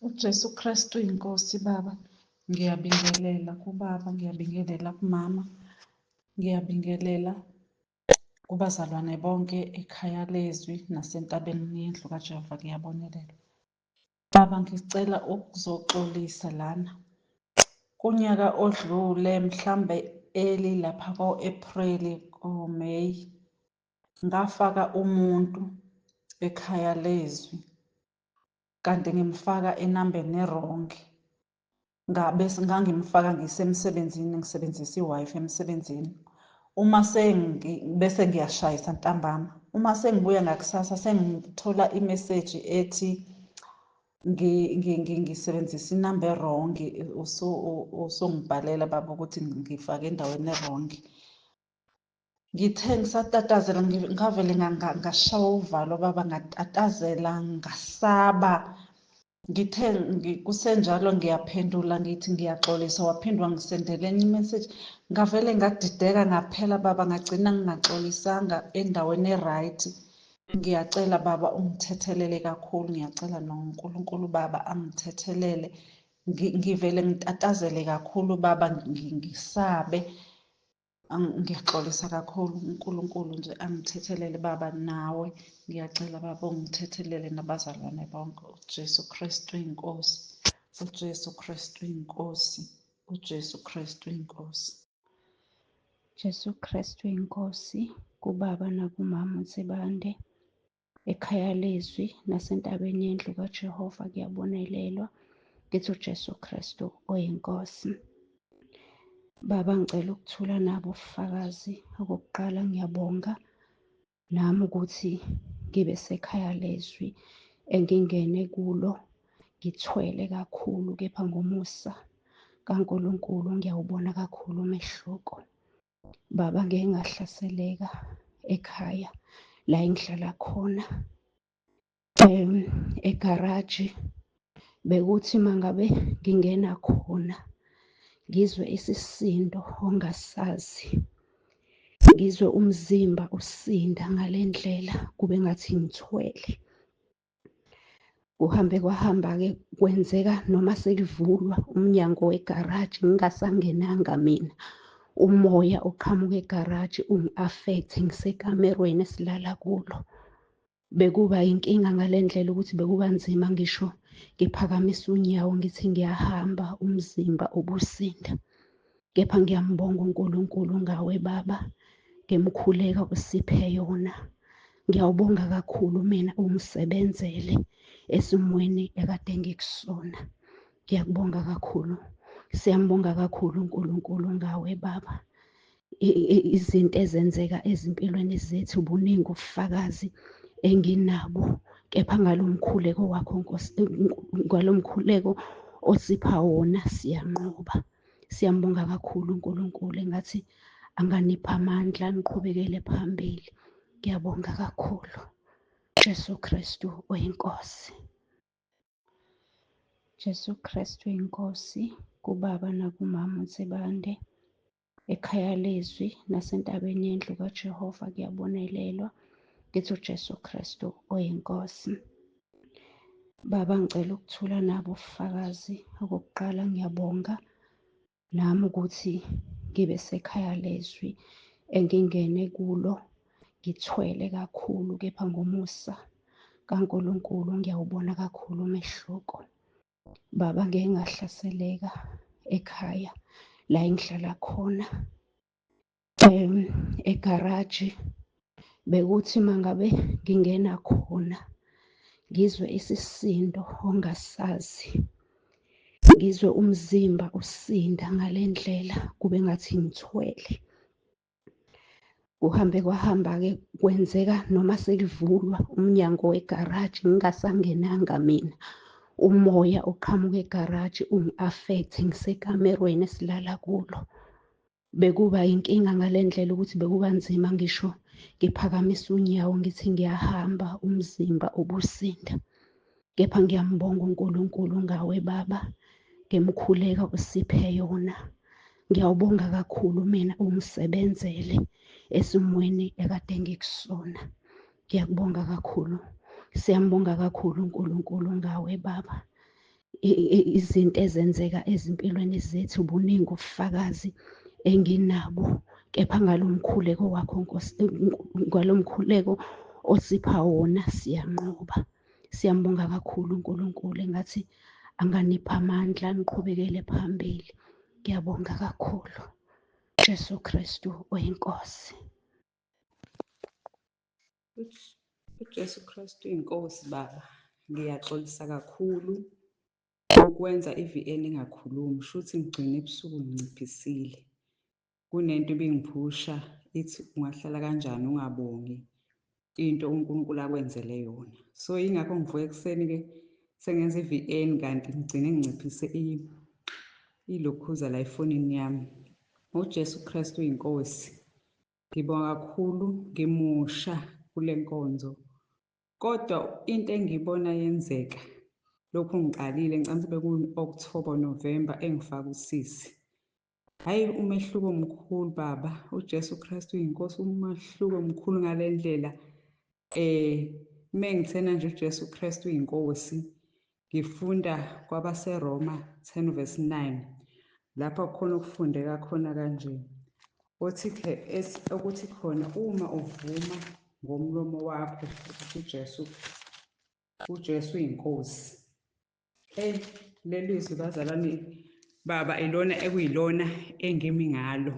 UJesu Kristu inkosi baba. Ngiyabingelela kubaba, ngiyabingelela kumama, ngiyabingelela kubazalwane bonke ekhaya lezwi nasentabeni yendlu kaJehova ngiyabonelelwa. Baba ngicela ukuzoxolisa lana. Kunyaka odlule mhlambe early lapha ko-April ko-May ngafaka umuntu ekhaya lezwi kanti ngimfaka enambeni e-wrong. Ngabe ngangimfaka ngisemsebenzini ngisebenzisa i-Wi-Fi emsebenzini. Uma bese ngiyashayisa ntambama. Uma sengibuya ngakusasa sengithola imeseji ethi ngisebenzisa inamba e-wrong, usungibhalela baba ukuthi ngifake endaweni e-wrong. Ngithe ngisatatazela ngavele ngashawa uvalo baba, ngatatazela ngasaba. Ngithe kusenjalo ngiyaphendula ngithi ngiyaxolisa, waphinde wangisendela enye imeseji. Ngavele ngadideka ngaphela baba, ngagcina ngingaxolisanga endaweni e-right. Ngiyacela baba ungithethelele kakhulu, ngiyacela noNkulunkulu baba angithethelele. Ngivele ngitatazele kakhulu baba, ngisabe. Ngiyaxolisa kakhulu, uNkulunkulu nje angithethelele baba, nawe ngiyacela baba ungithethelele nabazalwane bonke. uJesu Kristu inkosi, uJesu Kristu inkosi, uJesu Kristu inkosi. Jesu Kristu inkosi kubaba nakumama uNsibande, ekhaya lezwi nasentabeni yendlu kaJehova kuyabonelelwa. Ngithi uJesu Kristu oyinkosi. Baba ngicela ukuthula nabo ubufakazi. Okokuqala ngiyabonga nami ukuthi ngibe sekhaya lezwi engingene kulo ngithwele kakhulu, kepha ngomusa kaNkulunkulu ngiyawubona kakhulu umehluko. Baba ngeke ngahlaseleka ekhaya la engihlala khona, egaraji bekuthi mangabe ngingena khona ngizwe isisindo ongasazi, ngizwe umzimba usinda ngale ndlela kube ngathi ngithwele. Kuhambe kwahamba-ke kwenzeka noma sekuvulwa umnyango wegaraji ngingasangenanga mina, umoya oqhamuka egaraji ungi-affect-e ngisekamerweni esilala kulo. Bekuba inkinga ngale ndlela ukuthi bekuba nzima ngisho ngiphakamisa unyawo ngithi ngiyahamba, umzimba ubusinda. Kepha ngiyambonga uNkulunkulu ngawe baba, ngimkhuleka usiphe yona. Ngiyawubonga kakhulu mina ungisebenzele esimweni ekade ngikusona. Ngiyakubonga kakhulu, siyambonga kakhulu uNkulunkulu ngawe baba. Izinto ezenzeka ezimpilweni zethu buningi ubufakazi enginabo, kepha ngalo mkhuleko wakho Nkosi, ngalo mkhuleko osipha wona siyanqoba. Siyambonga kakhulu uNkulunkulu, engathi anganipha amandla niqhubekele phambili. Ngiyabonga kakhulu. Jesu Kristu oyinkosi. Jesu Kristu inkosi kubaba nakumama uNsibande, ekhaya lezwi nasentabeni yendlu kaJehova kuyabonelelwa. Ngithi uJesu Kristu oyinkosi. Baba ngicela ukuthula nabo ubufakazi. Okokuqala ngiyabonga nami ukuthi ngibe sekhaya lezwi engingene kulo ngithwele kakhulu, kepha ngomusa kaNkulunkulu ngiyawubona kakhulu umehluko. Baba ngeke ngahlaseleka ekhaya la engihlala khona, egaraji bekuthi mangabe ngingena khona ngizwe isisindo ongasazi, ngizwe umzimba usinda ngale ndlela kube ngathi ngithwele. Kuhambe kwahamba-ke kwenzeka noma sekuvulwa umnyango wegaraji ngingasangenanga mina, umoya oqhamuka egaraji ungi-affect-e ngisekamerweni esilala kulo. Bekuba inkinga ngale ndlela ukuthi bekuba nzima ngisho ngiphakamisa unyawo ngithi ngiyahamba, umzimba ubusinda. Kepha ngiyambonga uNkulunkulu ngawe baba, ngimkhuleka usiphe yona. Ngiyawubonga kakhulu mina ungisebenzele esimweni ekade ngikusona. Ngiyakubonga kakhulu, siyambonga kakhulu uNkulunkulu ngawe baba. Izinto ezenzeka ezimpilweni zethu, buningi ubufakazi enginabo, kepha ngalomkhuleko wakho Nkosi, ngalomkhuleko osipha wona siyanqoba. Siyambonga kakhulu uNkulunkulu, engathi anganipha amandla niqhubekele phambili. Ngiyabonga kakhulu. Jesu Kristu oyiNkosi. UJesu Kristu uyinkosi baba. Ngiyaxolisa kakhulu ukwenza i-VN ingakhulumi, shuthi ngigcine ebusuku nginciphisile. Kunento ibingiphusha ithi ungahlala kanjani ungabongi into uNkulunkulu akwenzele yona. So yingakho ngivuka ekuseni-ke sengenza i-VN kanti ngigcine nginciphise ilokhuza la efonini yami. UJesu Kristu uyinkosi. Ngibonga kakhulu, ngimusha kule nkonzo. Kodwa into engiyibona yenzeka lokhu ngiqalile ngicabanga ukuthi beku-October, November engifaka usisi. Hhayi umehluko mkhulu baba, uJesu Kristu uyinkosi, umehluko mkhulu ngale ndlela. Mengithena nje uJesu Kristu uyinkosi, ngifunda kwabaseRoma 10 verse 9 lapho khona ukufundeka khona kanje. Othi ukuthi khona uma uvuma ngomlomo wakho ukuthi uJesu uyinkosi. Leli zwi bazalwane baba ilona ekuyilona engimi ngalo.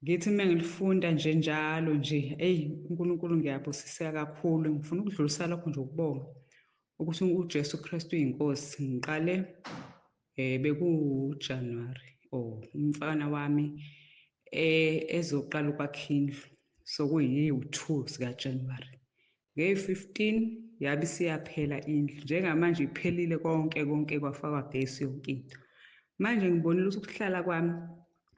Ngithi uma ngilifunda nje njalo nje, eyi uNkulunkulu ngiyabusiseka kakhulu. Ngifuna ukudlulisa lokho nje ukubonga ukuthi uJesu Kristu uyinkosi. Ngiqale bekuJanuary or umfana wami ezoqala ukwakha indlu, so kuyi-2 zikaJanuary. Ngeyi-15 yabe isiyaphela indlu, njengamanje iphelile konke konke, kwafakwa gesi yonke into. Manje ngibonile ukuthi ukuhlala kwami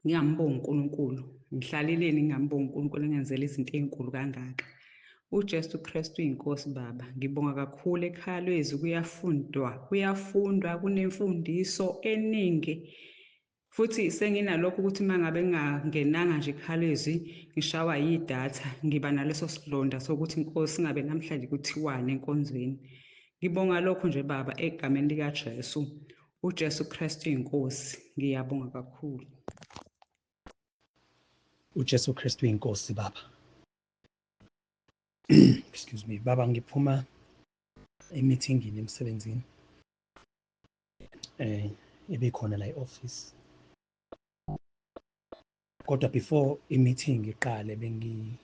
ngingambongi uNkulunkulu, ngihlaleleni ngingambongi uNkulunkulu engenzela izinto ey'nkulu kangaka. UJesu Kristu uyinkosi baba, ngibonga kakhulu. Ekhaya lwezwi kuyafundwa, kuyafundwa, kunemfundiso eningi. Futhi senginalokho ukuthi uma ngabe ngingangenanga nje ekhaya lwezwi ngishawa yidatha, ngiba naleso silonda sokuthi inkosi ngabe namhlanje kuthiwani enkonzweni. Ngibonga lokho nje baba egameni likaJesu. UJesu Kristu uyinkosi, ngiyabonga kakhulu. UJesu Kristu uyinkosi baba. Excuse me baba, ngiphuma emithingini emsebenzini ebekhona la e-office, kodwa before i-meeting iqale bengi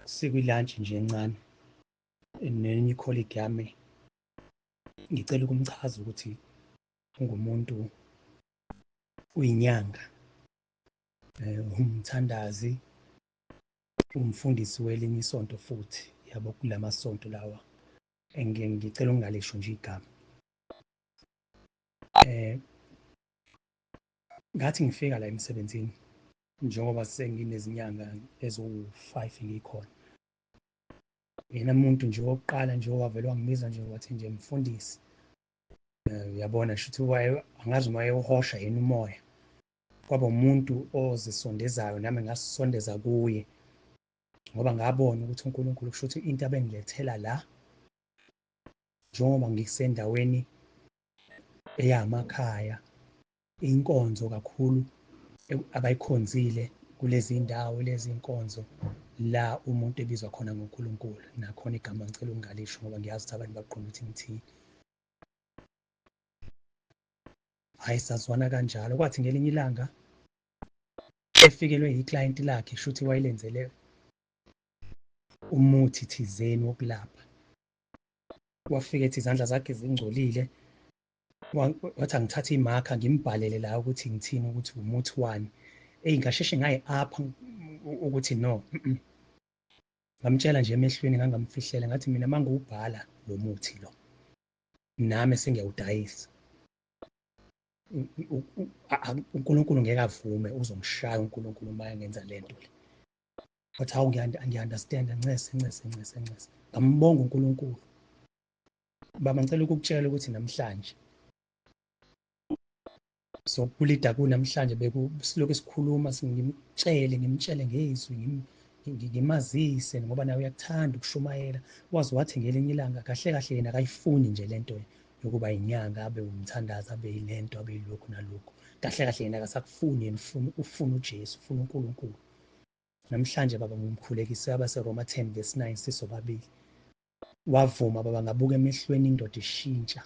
sikwi-lunch nje encane nenye i-colleague yami. Ngicela ukumchaza ukuthi ungumuntu uyinyanga, umthandazi, umfundisi welinye isonto futhi, yabo, kulamasonto lawa engicela ukungalisho nje igama. Ngathi ngifika la emsebenzini njengoba senginezinyanga eziwu-5 ngikhona, yena umuntu nje wokuqala nje owavele wangibiza nje wathi nje mfundisi, uyabona shuthi angazi uma wayewuhosha yini umoya. Kwaba umuntu ozisondezayo, nami ngasondeza kuye ngoba ngabona ukuthi uNkulunkulu kusho ukuthi into abengilethela la, njengoba ngisendaweni eyamakhaya, inkonzo kakhulu abayikhonzile kulezi ndawo, lezi nkonzo la umuntu ebizwa khona ngoNkulunkulu. Nakhona igama ngicela ukungalisho ngoba ngiyazi ukuthi abantu baqonda ukuthi ngithini. Hhayi, sazwana kanjalo. Kwathi ngelinye ilanga efikelwe yiklayenti lakhe, shuthi wayelenzele umuthi thizeni wokulapha. Wafika ethi izandla zakhe zingcolile, wathi angithathe imakha ngimbhalele la ukuthi ngithini, ukuthi umuthi wani. Eyi, ngasheshe ngayi-apha ukuthi no. Ngamtshela nje emehlweni, ngangamfihlela, ngathi mina uma ngiwubhala lo muthi lo nami sengiyawudayisa, uNkulunkulu ngeke avume, uzongishaya uNkulunkulu uma engenza lento le. Wathi hawu, ngiya-understand, ncese ncese ncese ncese. Ngambonga uNkulunkulu. Baba, ngicela ukukutshela ukuthi namhlanje so kulida kunamhlanje bekusilokhu sikhuluma, ngimtshele ngimtshele ngezwi, ngimazise ngoba naye uyakuthanda ukushumayela. Waze wathi ngelinye ilanga kahle kahle yena akayifuni nje lento yokuba inyanga, abe umthandazi, abe yilento, abe yilokhu nalokhu. Kahle kahle yena akasakufuni, yena ufuna uJesu, ufuna uNkulunkulu. Namhlanje baba ngimkhulekise abaseRoma 10 verse 9 sisobabili. Wavuma baba, ngabuka emehlweni indoda ishintsha.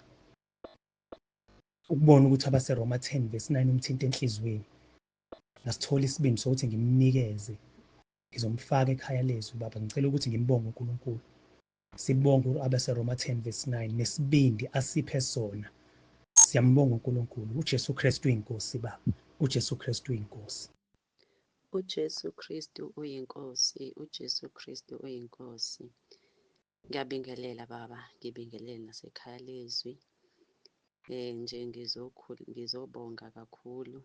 Ukubona ukuthi abaseRoma 10 verse 9 umthinta enhliziyweni. Ngasithola isibindi sokuthi ngimnikeze, ngizomfaka ekhaya lezwi baba. Ngicela ukuthi ngimbonge uNkulunkulu. Sibonge abaseRoma 10 verse 9 nesibindi asiphe sona. Siyambonga uNkulunkulu. UJesu Kristu uyinkosi baba. UJesu Kristu uyinkosi. UJesu Kristu uyinkosi, uJesu Kristu uyinkosi. Ngiyabingelela baba, ngibingelele nasekhaya lezwi. Nje ngizobonga kakhulu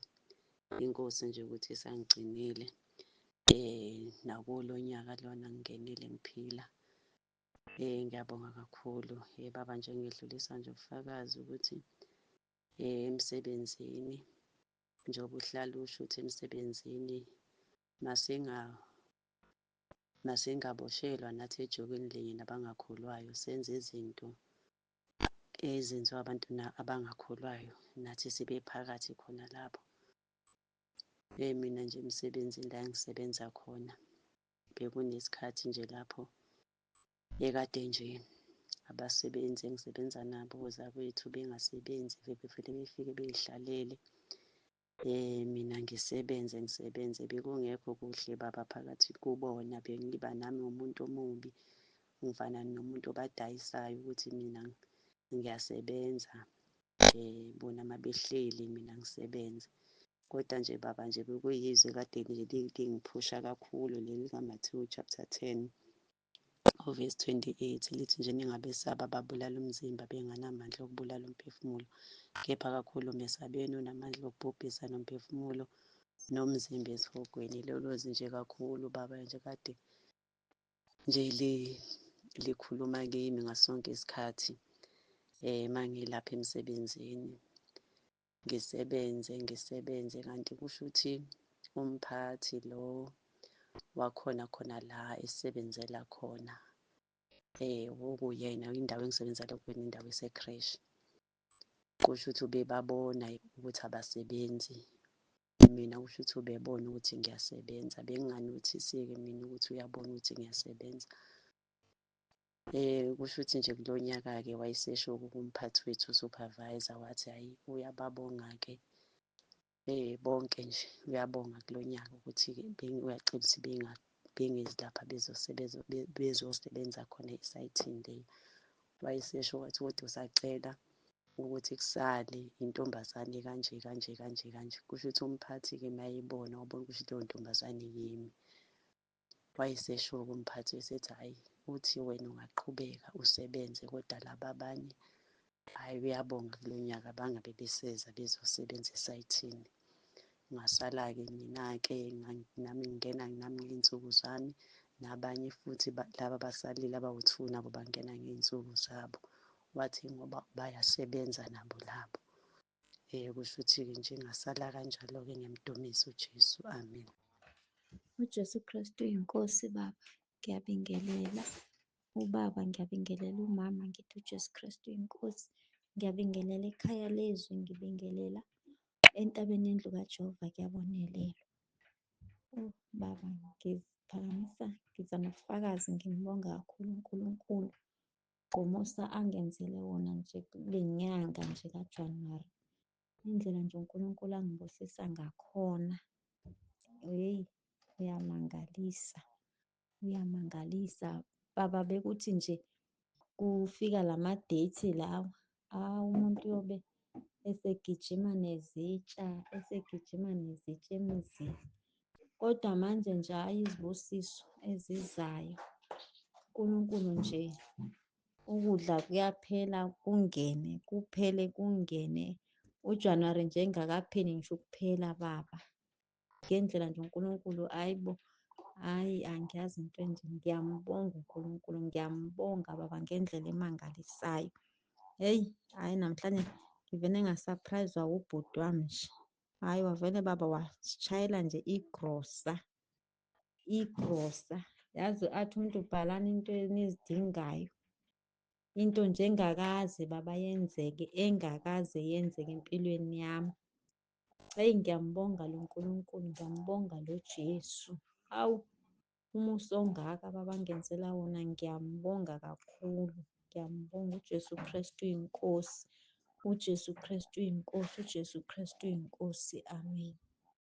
inkosi nje ukuthi isangigcinile. Nakulo nyaka lona ngingenile ngiphila. Ngiyabonga kakhulu. Baba nje ngidlulisa nje ubufakazi ukuthi emsebenzini njengoba uhlala usho ukuthi emsebenzini masingaboshelwa nathi ejokeni linye nabangakholwayo, senze izinto ezenziwa abantu abangakholwayo, nathi sibe phakathi khona lapho. Mina nje emsebenzini la engisebenza khona bekunesikhathi nje lapho ekade nje abasebenzi engisebenza nabo ozakwethu bengasebenzi, bevele befike bey'hlalele. Mina ngisebenze ngisebenze, bekungekho kuhle baba phakathi kubona, bengiba nami umuntu omubi, ngifana nomuntu obadayisayo ukuthi mina ngiyasebenza, bona uma behleli mina ngisebenze. Kodwa nje baba nje bekuyizwi kade nje lingiphusha kakhulu leli kaMathewu chapter 10 verse 28 lithi nje ningabesaba ababulala umzimba benganamandla okubulala umphefumulo, kepha kakhulu mesabeni onamandla okubhubhisa nomphefumulo nomzimba esihogweni. Lelo zwi nje kakhulu baba nje kade nje likhuluma kimi ngasonke isikhathi mangilapha emsebenzini, ngisebenze ngisebenze kanti kusho ukuthi umphathi lo wakhona khona la esebenzela khona okuyena indawo engisebenzela kuyona, indawo ese-creche, kusho ukuthi ubebabona ukuthi abasebenzi, mina kusho ukuthi ubebona ukuthi ngiyasebenza, benginganothisi-ke mina ukuthi uyabona ukuthi ngiyasebenza. Kusho ukuthi nje kulo nyaka-ke wayesesho kumphathi wethu usupervisor wathi hhayi uyababonga-ke bonke nje, uyabonga kulo nyaka ukuthi-ke uyacela ukuthi bengezi lapha bezosebenza khona esayithini leyo. Wayesesho wathi kodwa usacela ukuthi kusale intombazane kanje kanje kanje kanje. Kusho ukuthi umphathi-ke mayebona wabona ukuthi leyo ntombazane yimi. Wayesesho-ke umphathi esethi hhayi uthi wena ungaqhubeka usebenze kodwa laba abanye hhayi uyabonga kulo nyaka bangabe beseza bezosebenza esayithini. Ngasala-ke mina-ke nami ngingena nami ngey'nsuku zami, nabanye futhi laba abasalile abawu-two nabo bangena ngey'nsuku zabo. Wathi ngoba bayasebenza nabo labo. Kusho ukuthi-ke nje ngasala kanjalo-ke, ngiyamdumisa uJesu, amen. UJesu Kristu uyinkosi baba, ngiyabingelela ubaba, ngiyabingelela umama, ngithi uJesu Kristu uyinkosi. Ngiyabingelela ekhaya lezwi, ngibingelela entabeni yendlu kaJehova kuyabonelelwa. Oh baba, ngiziphakamisa, ngiza nobufakazi, ngimbonga kakhulu uNkulunkulu ngomusa angenzele wona nje kule nyanga nje kaJanuwari. Indlela nje uNkulunkulu angibusisa ngakhona, hheyi uyamangalisa, uyamangalisa. Baba bekuthi nje kufika lama-date lawa, awu umuntu uyobe esegijima nezitsha, esegijima nezitsha emzini. Kodwa manje nje hhayi izibusiso ezizayo. uNkulunkulu nje ukudla kuyaphela kungene, kuphele kungene. UJanuwari nje engakapheli ngisho ukuphela baba. Ngendlela nje uNkulunkulu hhayi bo, hhayi angiyazi into enje. Ngiyambonga uNkulunkulu, ngiyambonga baba ngendlela emangalisayo. Hheyi, hhayi namhlanje ngivele ngasaphurayizwa ubhuti wami nje. Hhayi wavele baba wasishayela nje igrosa, igrosa. Yazi athi umuntu bhalani into enizidingayo. Into nje engakaze baba yenzeke, engakaze yenzeke empilweni yami. Eyi, ngiyambonga lo Nkulunkulu, ngiyambonga lo Jesu. Hawu, umusa ongaka baba angenzela wona, ngiyambonga kakhulu. Ngiyambonga uJesu Kristu uyinkosi. UJesu Kristu uyinkosi, uJesu Kristu uyinkosi. Amen.